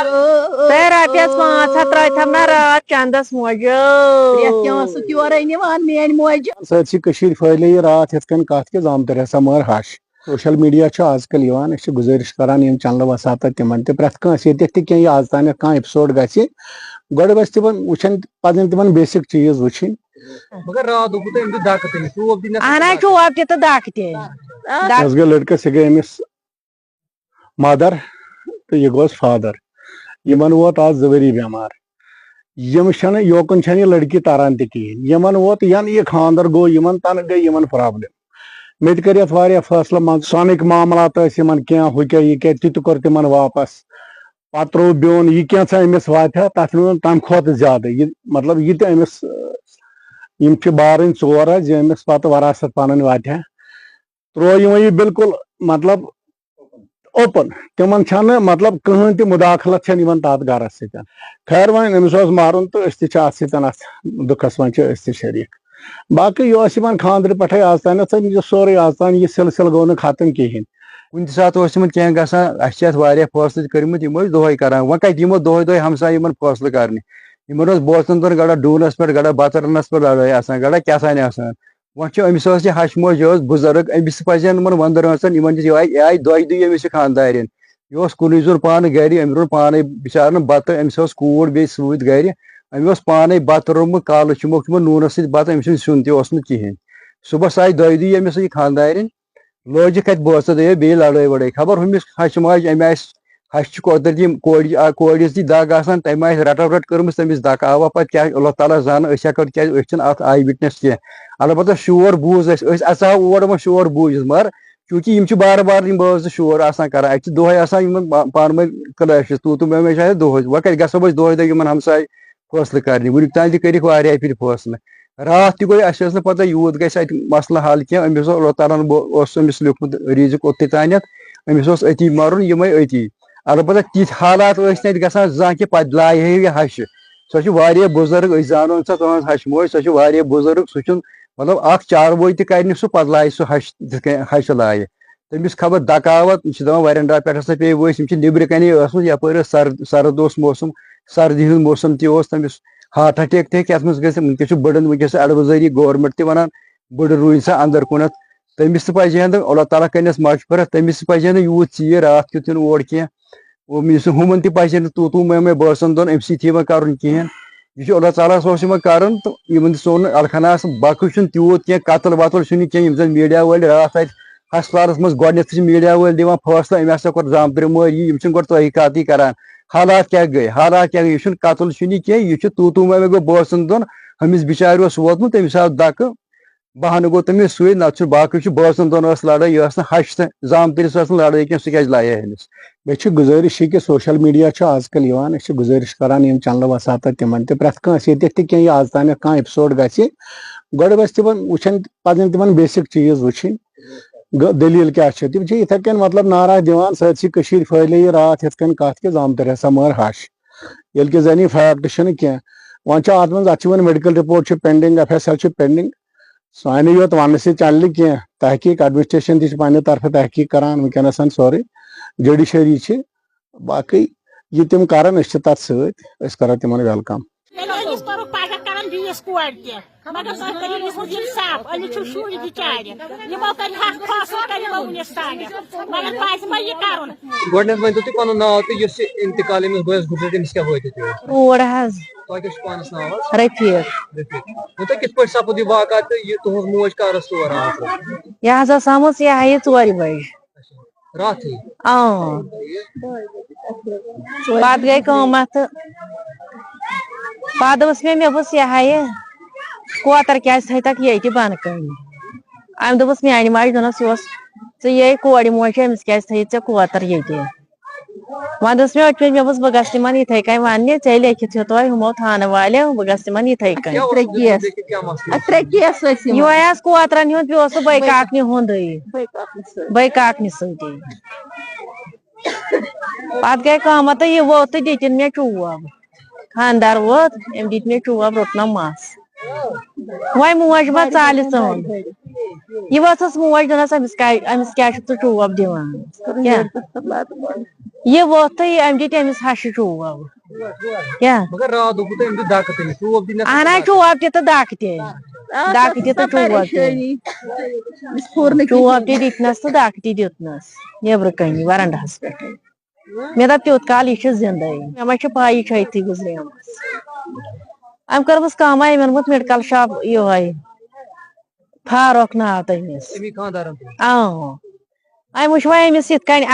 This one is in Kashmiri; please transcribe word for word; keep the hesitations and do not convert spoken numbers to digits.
تۄہہِ رۄپیَس پانٛژھ ہَتھ ترٛٲوتھم نہ راتھ چندس موجو۔ پرٛٮ۪تھ کینٛہہ اوسُکھ یورَے نِوان میٛانہِ موجہِ۔ سٲرسٕے کٔشیٖرِ پھٲلے یہِ راتھ یِتھ کٔنۍ کَتھ کہِ زامتٕرۍ ہسا مٲر ہَش۔ سوشل میڈیا چھُ آز کل یِوان، أسۍ چھِ گُزٲرِش کران یِم چینلہٕ وساتہٕ تِمن تہِ، پرٛٮ۪تھ کانٛہہ ییٚتٮ۪تھ تہِ کینٛہہ یہِ آز تانٮ۪تھ کانٛہہ ایپیسوڈ گژھِ، گۄڈٕ گژھِ تِمن وٕچھن، پزن تِمن بیسک چیٖز وٕچھِنۍ۔ مگر راتھ دوٚپوٕ تۄہہِ أمۍ دیُت دَکہٕ تٔمِس، چوب دِنَس اہن حظ، چوب تہِ تہٕ دَکہٕ تہِ۔ دَکہٕ۔ أمِس گٔے لٔڑکَس، یہِ گٔے أمِس مدر تہٕ یہِ گوٚوس فادر۔ یِمن ووت آز زٕ ؤری بٮ۪مار۔ یِم چھَنہٕ، یوکُن چھَنہٕ یہِ لڑکی تران تہِ کِہیٖنۍ۔ یِمن ووت، ین یہِ خانٛدر گوٚو، یِمن تنہٕ گٔے یِمن پرابلم۔ مےٚ تہِ کٔرۍ یَتھ واریاہ فٲصلہٕ، مان ژٕ، سۄنٕکۍ معاملات ٲسۍ یِمن کینٛہہ، ہُہ کیٛاہ، یہِ کیٛاہ، تہِ تہِ کوٚر تِمن واپس۔ پتہٕ ترٛوو بیوٚن، یہِ کینٛژھا أمِس واتہِ ہا، تتھ نیوٗنَم تمہِ کھۄتہٕ زیادٕ۔ یہِ، مطلب، یہِ تہِ أمِس، یِم چھِ بارٕنۍ ژور حظ، یہِ أمِس پتہٕ وراثت پنٕنۍ واتہِ ہا۔ ترٛوو یِمو یہِ بالکل، مطلب، اوپن۔ تِمن چھنہٕ، مطلب، کٕہٕنۍ تہِ مداخلت چھنہٕ یِمن تتھ گرس سۭتۍ۔ خیر، وۄنۍ أمِس اوس مرُن تہٕ أسۍ تہِ چھِ اتھ سۭتۍ، اتھ دُکھس منٛز چھِ أسۍ تہِ شریٖک۔ باقٕے یہِ اوس یِمن خانٛدرٕ پٮ۪ٹھے آز تانٮ۪تھ، یہِ سورُے آز تانۍ، یہِ سلسلہٕ گوٚو نہٕ ختم کِہینۍ۔ کُنہِ تہِ ساتہٕ اوس یِمن کینٛہہ گژھان، اسہِ چھِ اتھ واریاہ فٲصلہٕ تہِ کٔرمٕتۍ، یِم ٲسۍ دۄہے کران۔ وۄنۍ کتہِ یِمو دۄہے دۄہے ہمسایہِ یِمن فٲصلہٕ کرنہِ؟ یِمن اوس بوسن دۄن گڑا ڈوٗنس پٮ۪ٹھ، گڑا بتہٕ رنس پٮ۪ٹھ لڑٲے آسان، گڑا کیٛاہ تانۍ آسان۔ وۄنۍ چھُ أمِس ٲس یہِ ہَش موج، یہِ ٲس بُزرٕگ، أمِس تہِ پَزِ ہا نہٕ یِمَن وۄندٕ رٲژَن، یِمَن دِژ یِہوٚے، یِہوٚے دۄیہِ دُے أمِس یہِ خانٛدارٮ۪ن۔ یہِ اوس کُنُے زوٚن پانہٕ گَرِ، أمۍ روٚن پانَے بِچارَن بَتہٕ، أمِس ٲس کوٗر بیٚیہِ سۭتۍ گَرِ، أمۍ اوس پانَے بَتہٕ روٚنمُت، کالہٕ چھُ موکھمُت نوٗنَس سۭتۍ بَتہٕ، أمۍ سُنٛد سیُن تہِ اوس نہٕ کِہیٖنۍ۔ صُبحَس آیہِ دۄیہِ دُے أمِس یہِ خانٛدارٮ۪ن، لٲجِکھ اَتہِ بٲژَن دۄیو بیٚیہِ لَڑٲے وَڑٲے، خبر ہُمِس ہَشہِ ماجہِ اَمہِ آسہِ ہَشہِ چھِ قۄدرتی یِم کورِ، آ، کورِ یُس دی دَگ آسان، تَمہِ آسہِ رَٹو رَٹ کٔرمٕژ تٔمِس دَکہٕ۔ آوا پَتہٕ کیٛاہ، اللہ تعالیٰ زانان، أسۍ ہٮ۪کو، تِکیٛازِ أسۍ چھِنہٕ اَتھ آے وِٹنٮ۪س کینٛہہ۔ البتہ شور بوٗز اَسہِ، أسۍ اَژہاو اور، وۄنۍ شور بوٗزِتھ، مگر چوٗنٛکہِ یِم چھِ بار بار یِم بٲژ زٕ شور آسان کَران، اَتہِ چھِ دۄہَے آسان یِمَن پا-، پانہٕ ؤنۍ کٕلیشِز، تُو تہٕ مےٚ مےٚ چھِ آسان دۄہَے، وۄنۍ کَتہِ گژھو أسۍ دۄہَے دۄہَے یِمَن ہمساے فٲصلہٕ کَرنہِ؟ وٕنیُک تام تہِ کٔرِکھ واریاہ پھِرِ فٲصلہٕ۔ راتھ تہِ گوٚو، اَسہِ ٲس نہٕ پَتہ یوٗت گژھِ اَتہِ مسلہٕ حل کینٛہہ۔ أمِس اوس اللہ تعالیٰ ہَن بو-، اوس أمِس لیوٗکھمُت رِزِق اوٚتُے تانٮ۪تھ، أمِس اوس أتی مَرُن، یِمَے أتی۔ البتہ تِتھۍ حالات ٲسۍ نہٕ اَتہِ گژھان زانٛہہ کہِ پَتہٕ لایہِ ہے یہِ ہَشہِ۔ سۄ چھِ واریاہ بُزرٕگ، أسۍ زانون سۄ تُہٕنٛز ہَشہِ موج، سۄ چھِ واریاہ بُزرٕگ، سُہ چھُنہٕ، مطلب، اَکھ چاروٲے تہِ کَرِ نہٕ سُہ، پَتہٕ لایہِ سُہ ہَش، تِتھ کٔنۍ ہَشہِ لایہِ۔ تٔمِس خبر دَکاوَت، یہِ چھِ دَپان وٮ۪رَنڈا پٮ۪ٹھ ہسا پیٚیہِ ؤسۍ، یِم چھِ نیٚبرٕ کَنے ٲسمٕژ، یَپٲرۍ ٲس سر-، سرد اوس موسم، سردی ہُنٛد موسم تہِ اوس، تٔمِس ہارٹ اٹیک تہِ ہیٚکہِ اَتھ منٛز گٔژھِتھ۔ وٕنکیٚس چھُ بٔڑَن، وٕنکیٚس چھِ اٮ۪ڈوایزٔری گورمٮ۪نٛٹ تہِ وَنان، بٔڑٕ روٗزۍ سا اَندَر کُنَتھ۔ تٔمِس تہِ پَزِ ہا نہٕ، اللہ تعالیٰ کَرنَس مَغفرت، تٔمِس تہِ پَزِ ہا نہٕ یوٗت ژیٖرۍ راتھ کیُتھ یُن اور کینٛہہ۔ اور یُس ہُمَن تہِ پَزِ ہا نہٕ توٗ توٗ مے مے بٲژَن دۄن أمۍ سۭتۍ یِوان کَرُن کِہیٖنۍ۔ یہِ چھُ اللہ تعالیٰ ہَس اوس یِمَن کَرُن تہٕ یِمَن تہِ سون الخناہَس باقٕے چھُنہٕ تیوٗت کینٛہہ، قتل وتل چھُنہٕ کینٛہہ۔ یِم زَن میٖڈیا وٲلۍ راتھ اَتہِ ہسپتالَس منٛز گۄڈٕنٮ۪تھ چھِ میٖڈیا وٲلۍ دِوان فٲصلہٕ، أمۍ ہسا کوٚر زامتٕرۍ مٲرۍ یہِ، یِم چھِنہٕ گۄڈٕ تحقیٖقاتٕے کَران، حالات کیٛاہ گٔے، حالات کیٛاہ گٔے۔ یہِ چھُنہٕ قتل چھُنہٕ یہِ کینٛہہ، یہِ چھُ توٗ توٗ مے مے گوٚو بٲژَن دۄن، ہُمِس بِچارِ اوس ووتمُت، تٔمِس آو دَکہٕ، بہانہٕ گوٚو تٔمِس سۭتۍ، نَتہٕ چھُنہٕ باقٕے چھُ بٲژَن دۄن ٲس لڑٲے، یہِ ٲس نہٕ ہَش تہٕ زامتٕرِس ٲس نہٕ لڑٲے کینٛہہ، سُہ کیٛازِ لایہِ ہا أمِس؟ مےٚ چھِ گُزٲرِش یہِ کہِ سوشل میٖڈیا چھُ آز کل یِوان، أسۍ چھِ گُزٲرِش کران یِم چینلہٕ وساتہٕ تِمن تہِ، پرٛٮ۪تھ کٲنٛسہِ ییٚتٮ۪تھ تہِ کینٛہہ یہِ آز تانٮ۪تھ کانٛہہ ایپیسوڈ گژھِ، گۄڈٕ گژھِ تِمن وٕچھن، پزن تِمن بیسک چیٖز وٕچھِنۍ، گٔ-، دٔلیٖل کیٛاہ چھِ۔ تِم چھِ یِتھے کٔنۍ مطلب نعرہ دِوان، سٲرسٕے کٔشیٖرِ پھٲلے یہِ راتھ یِتھ کٔنۍ کتھ کہِ زامتٕرۍ ہسا مٲر ہَش، ییٚلہِ کہِ زن یہِ فیکٹ چھُنہٕ کینٛہہ۔ وۄنۍ چھُ اتھ منٛز، اتھ چھِ وۄنۍ میڈیکل رپورٹ چھُ پینڈنگ، ایف ایس ایل چھُ پینڈنگ، سانہِ یوت وننہٕ سۭتۍ چلہِ نہٕ کینٛہہ، تحقیق ایڈمنسٹریشن تہِ چھِ پننہِ طرفہٕ تحقیق کران وٕنکیٚنس سورُے، جڈیشری چھِ، باقٕے یہِ تِم کرن أسۍ چھِ تتھ سۭتۍ، أسۍ کرو تِمن ویلکم۔ تیٚلہِ أمِس کوٚرُکھ پگاہ کران بیٚیِس کورِ تہِ۔ مگر تُہۍ کٔرِو یِہُنٛد اِنصاف، أمِس چھُ شُرۍ بِچارِ۔ یِمو کٔرۍ حق فٲصلہٕ کٔرۍ یِمو وُنِس تانٮ۪تھ۔ مگر پزِ ما یہِ کرُن؟ گۄڈٕنٮ۪تھ ؤنۍ تو تُہۍ پنُن ناو تہٕ یُس یہِ انتقال أمِس بٲیِس گُزریو، تٔمِس کیٛاہ وٲتِو تُہۍ؟ تور حظ۔ تۄہہِ کیٛاہ چھُ پانَس ناو حظ؟ رفیٖق۔ رفیٖق۔ ؤنۍ تو کِتھ پٲٹھۍ سپُد یہِ واقعہ تہٕ یہِ تُہٕنٛز موج کر ٲس تور آمٕژ؟ یہِ حظ ٲس آمٕژ یہِ ہا یہِ ژورِ بجہِ۔ راتھٕے؟ اۭں۔ پتہٕ گٔے کٲم اتھ تہٕ پتہٕ دوٚپُس مےٚ، مےٚ دوٚپُس، یہِ ہا یہِ کوتر کیٛازِ تھٲیتکھ ییٚتہِ بۄنہٕ کنہِ؟ أمۍ دوٚپُس، میانہِ ماجہِ دوٚپنس، یہِ اوس ژٕ یے کورِ موج چھےٚ، أمِس کیٛازِ تھٲیِتھ ژےٚ کوتر ییٚتہِ؟ وۄنۍ دوٚپُس مےٚ، أتھۍ پٮ۪ٹھ مےٚ دوٚپُس، بہٕ گژھٕ تِمن یِتھَے کٔنۍ وَننہِ، ژےٚ لیکھِتھ ہیوٚتوے ہُمو تھانہٕ والیو، بہٕ گژھٕ تِمن یِتھَے کٔنۍ۔ کیٛاہ اوس ترٛےٚ کیس۔ لیکھِتھ، کیٛاہ مسلہٕ؟ اَتھ ترٛےٚ کیس ٲسۍ یِمن۔ یِہوٚے آسہٕ کوترن ہُنٛد، بیٚیہِ اوس سُہ بٲے کاکنہِ ہُنٛدٕے۔ بٲے کاکنہِ سۭتۍ۔ بٲے کاکنہِ سۭتی۔ پتہٕ گٔے کٲم تہٕ یہِ ووت تہٕ دِتِن مےٚ چوب۔ خانٛدار ووت، أمۍ دِتۍ مےٚ چوب، روٚٹنَم مَس۔ وۄنۍ موج ما ژالہِ ژٲن؟ یہِ ؤژھٕس موج، دوٚپنَس، أمِس کیٛاہ، أمِس کیٛاہ چھُکھ ژٕ چوب دِوان؟ کیٛاہ؟ یہِ ووٚتھٕے، أمۍ دیُت أمِس ہَشہِ چوب۔ کیٛاہ؟ مگر راتھ دوٚپوٕ تۄہہِ أمۍ دیُت دَکہٕ تٔمِس، چوب دِنَس اَہَن حظ، چوب تہِ تہٕ دَکہٕ تہِ۔ آ، دَکہٕ سۄ تہِ تہٕ چھےٚ چوب تہِ۔ پریشٲنی۔ أمِس پھوٚر نہٕ چوب کِہیٖنۍ۔ تہِ دِتنَس تہٕ دَکہٕ تہِ دیُتنَس نیٚبرٕ کَنہِ وَرَنڈَہَس پٮ۪ٹھٕے۔ مےٚ دوٚپ، تیوٗت کال یہِ چھِ زِندَے۔ مےٚ ما چھِ پَے، یہِ چھِ أتھی گُزریمٕژ۔ أمۍ کٔرمٕژ کٲمہ، أمۍ اوٚنمُت میڈیکل شاپ یِہوٚے، فاروق ناو تٔمِس۔ أمی خانٛدارَن تہِ۔ اۭں۔ أمۍ وٕچھ وۄنۍ أمِس یِتھ کٔنۍ